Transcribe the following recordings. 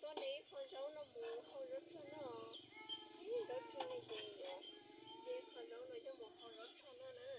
Coj nej ib qho zaub no mus hau zaub rog noj. Ib zaub rog no ces yuav, ib qho zaub no coj mus hau zaub rog noj na.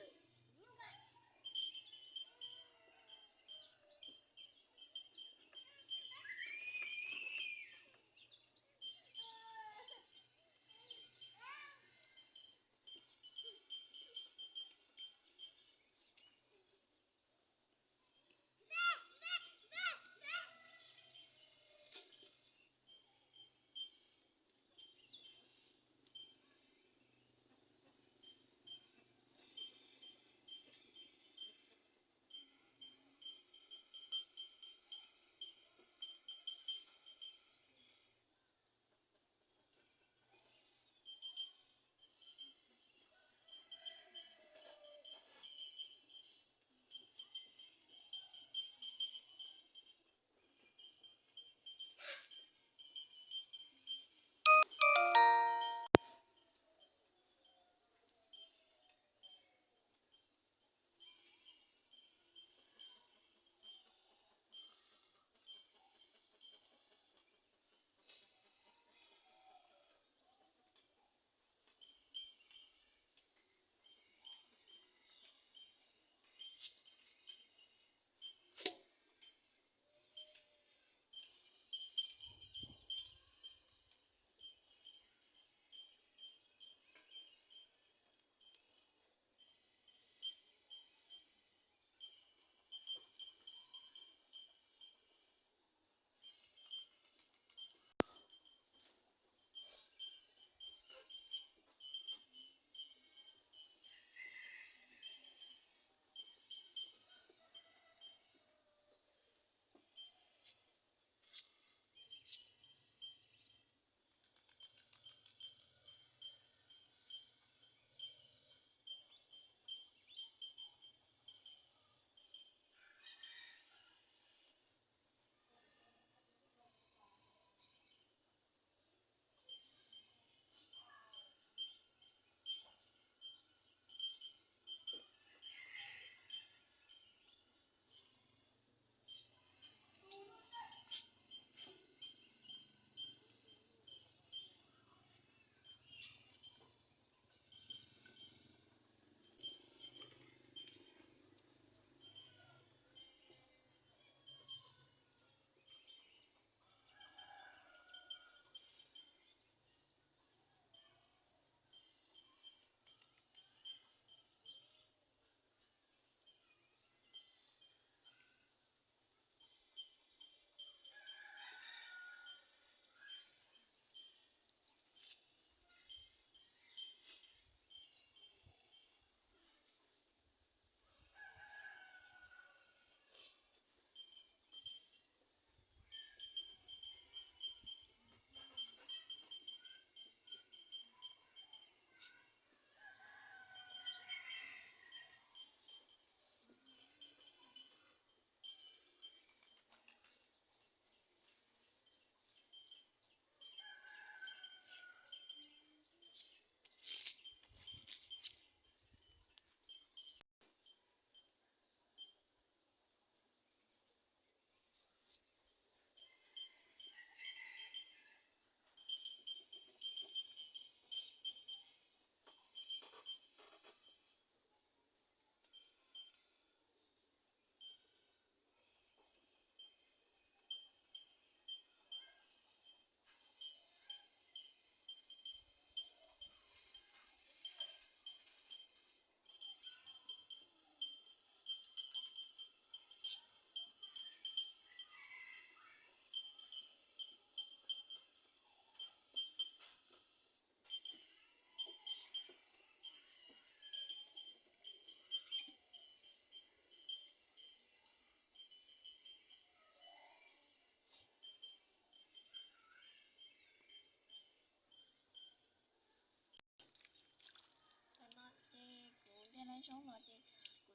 Thaum no ces kuv de lawv zaub los ces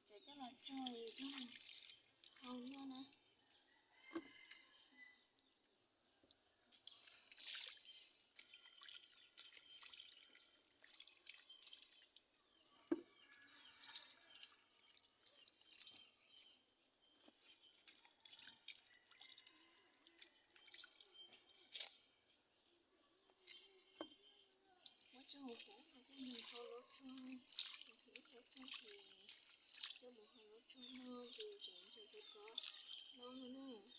kuv tseem coj los tso hau noj na. Mus kuv coj mus hau lub tsuag, kuv ib tau tsuag ces coj mus hau lub tsuag no ces tseem ntshe tsis txhob hlob no na.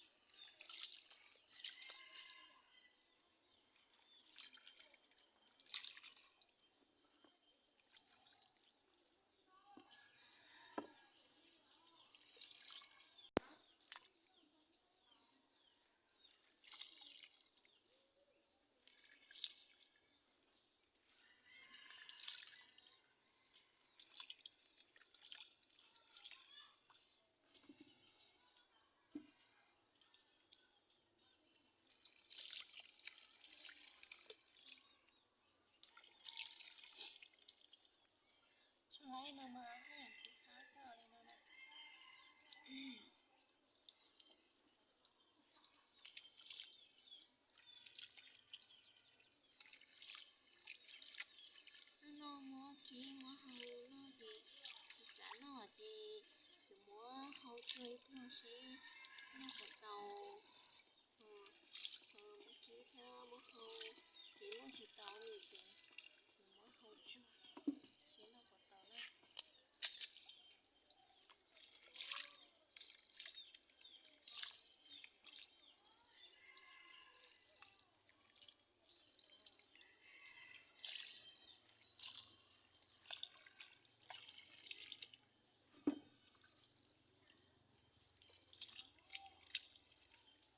Tsuag no mas haj yam txiv qab xwb li no na. Hnub no muab kib muab hau noj ces tsis xav noj ces kuv muab hau tsuag ib pliag seb noj puas tau. Muab kib thiab muab hau ces noj tsis tau li ces kuv muab hau tsuag seb noj puas tau na.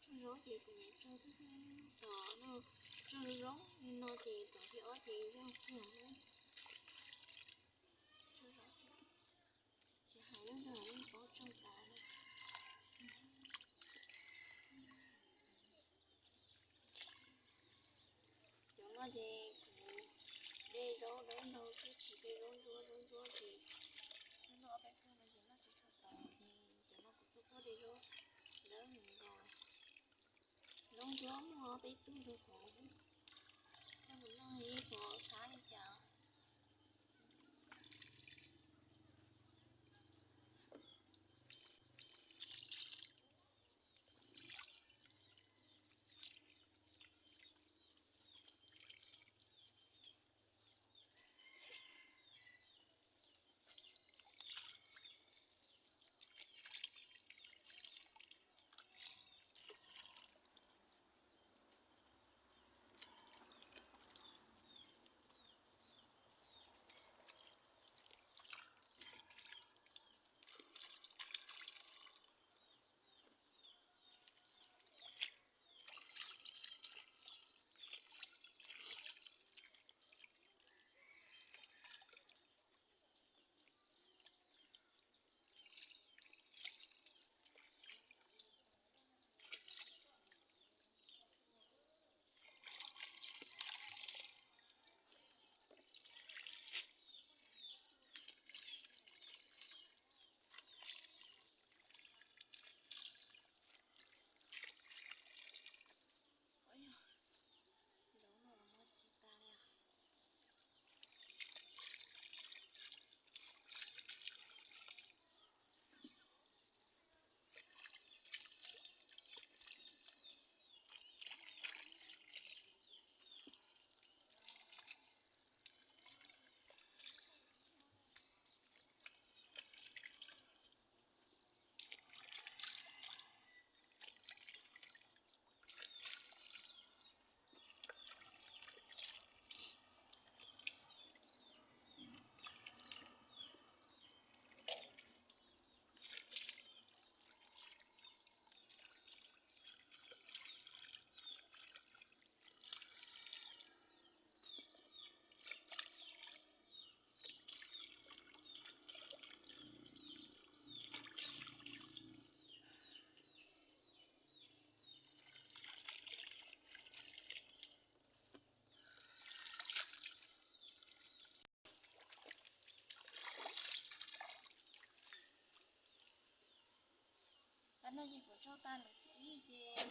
Tsuag zaub ces kuv tso tib tom no, tsuag zoo li no ces tom thib ob ces yog kiag na. Tsis hais lub ntawd yeej paub tsuag tas na. Cov no ces kuv de zaub dawb ntau xwb tsis de zaub ntsuab, zaub ntsuab ces noj ob peb tug no ces noj tsis tshua tau ces cov no kuv xub puab de zaub dawb mus nkaus. Zaub ntsuab muaj ob peb tug rau kuv, coj mus noj ib puas qab li cas. Ua yog zaub no los muab tsis tas li os. Tam no ces kuv tso tas lawm ib ces